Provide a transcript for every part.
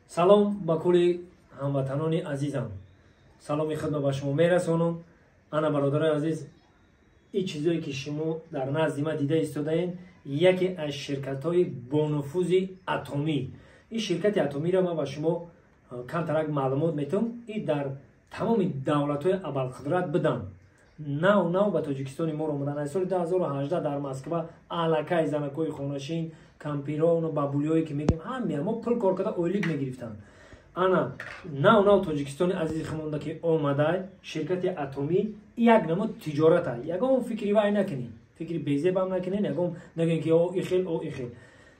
Салом ба кулли ҳамватанони азизам, саломи худро ба шумо мерасонам. Ана, бародарои азиз, ин чизое ки шумо дар назди ма дида истодаед, яке аз ширкатҳои бонуфузи Атомӣ. Ин ширкати Атомиро ман ба шумо камтарак маълумот метавам. И дар тамоми давлатҳои абарқудрат буданд, нав нав ба Тоҷикистони моро омаданд. Аз соли 2018 дар Москва аллакай занакҳои хонашин, кампирону бабулиҳое ки мегӯем, ҳамаи мо пул кор карда, ойлик мегирифтанд. Ана нав нав Тоҷикистони азизи худмонда ки омадай ширкати Атомӣ, як намуд тиҷората. Ягон фикри вай накунед, фикри безебам накунед, ягон нагӯед, ки о ихел, о ихел.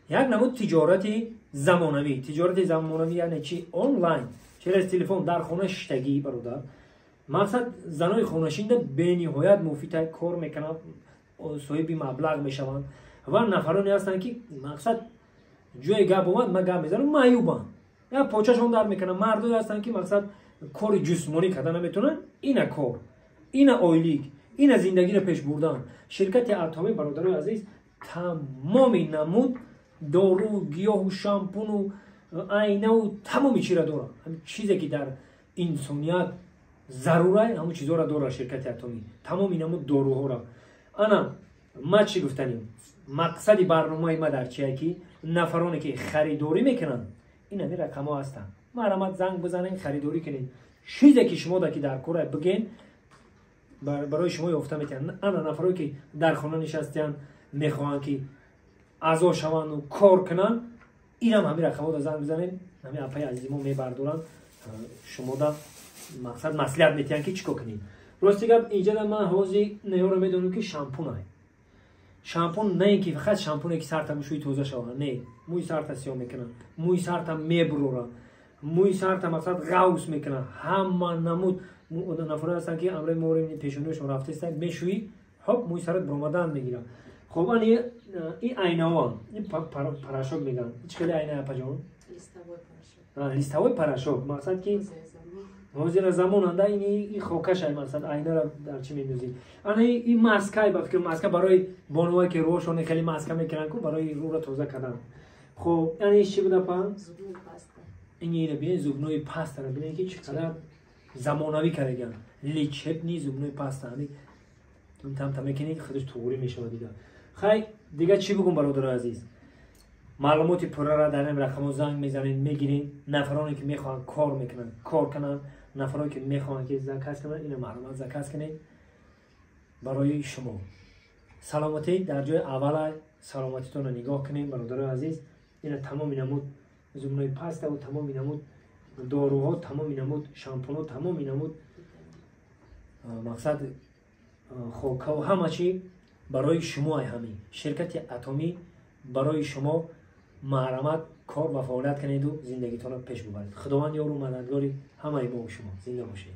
Як намуд тиҷорати замонавӣ. Тиҷорати замонавӣ яъне чи? Онлайн, через телефон, дар хона шиштагӣ, бародар. Мақсад, занои хонашинда бениҳоят муфида кор мекунанд, соҳиби маблағ мешаванд. Ва нафароне ҳастанд, ки мақсад, ҷое гап омад, ман гап мезанам, маъюбанд, як почашон дар мекунанд. Мардое ҳастанд, ки мақсад, кори ҷисмонӣ карда наметавонанд. Ина кор, ина ойлик, ина зиндагиро пеш бурдан. Ширкати Атомӣ, бародарои азиз, тамоми намуд дору, гиёҳу, шампуну, айнаву тамоми чиро дорад. Чизе ки дар инсоният зарурай, ҳамун чизҳоро дорад ширкати Атомӣ, тамоми намуд доруҳоро. Ана ма чӣ гуфтанем? Мақсади барномаи ма дар чие, ки нафароне ки харидорӣ мекунанд, ин ҳамин рақамҳо ҳастанд, марҳамат, занг бизанед, харидорӣ кунед. Чизе ки шумо да ки дар кора, бигӯен, барои шумо ёфта метавонанд. Ана нафарое ки дар хона нишастиянд, мехоҳанд, ки аъзо шаванду кор кунанд, инам ҳамин рақамҳода занг бизанед. Ҳамин апаи азизи мо мебардоранд, шумода мақсад, маслиҳат метиҳанд, ки чӣ кор кунед. Рости гап, инҷада ман ҳозир неёро медонам, ки шампунай. Шампун на ин ки фақат шампуне ки сарта мушӯи, тоза шавад, не, мӯи сарта сиёҳ мекунад, мӯи сарта мебурора, мӯи сарта мақсад, ғавс мекунад. Ҳама намуд нафаре ҳастанд, ки амрои мори пешониашон рафтаистанд, мешӯӣ, хоб, мӯи сарат баромадан мегирад. Хоб, ани ин айнаон, ин порошок мегӯянд. Чӣ хеле айна, апаҷон? Листовой порошок. Мақсад, ки ҳозира замонанда ин хокашай, мақсад, айнара дар чӣ мендозӣ. Ана ин маскай, ба фикр, маска барои бонувое ки рӯҳошон хеле маска мекунанд ку, барои рӯра тоза кардан. Хоб, ана ин чӣ буда, па? Ин ина бинед, зубной пастара бинед, ки чӣ қадар замонавӣ кардагианд. Лечебный зубной паста тамта мекунед, худаш туғурӣ мешавад. Дига хай, дига чӣ бигум, бародари азиз? Маълумоти пуррара дар ин рақамҳо занг мезанед, мегиред. Нафароне ки мехоҳанд кор мекунанд, кор кунанд, нафароне ки мехоҳанд, ки заказ кунанд, ина маълумот заказ кунед. Барои шумо саломатӣ дар ҷои аввала, саломатитонро нигоҳ кунед, бародарои азиз. Ина тамоми намуд зубной паставу, тамоми намуд доруҳо, тамоми намуд шампунҳо, тамоми намуд мақсад, хокаву ҳама чӣ барои шумо. Ай ҳамин ширкати Атомӣ барои шумо. Марҳамат, кор ва фаъолият кунеду зиндагитонро пеш бубаред. Худованд ёру мададгори ҳамаи мо шумо. Зинда бошед.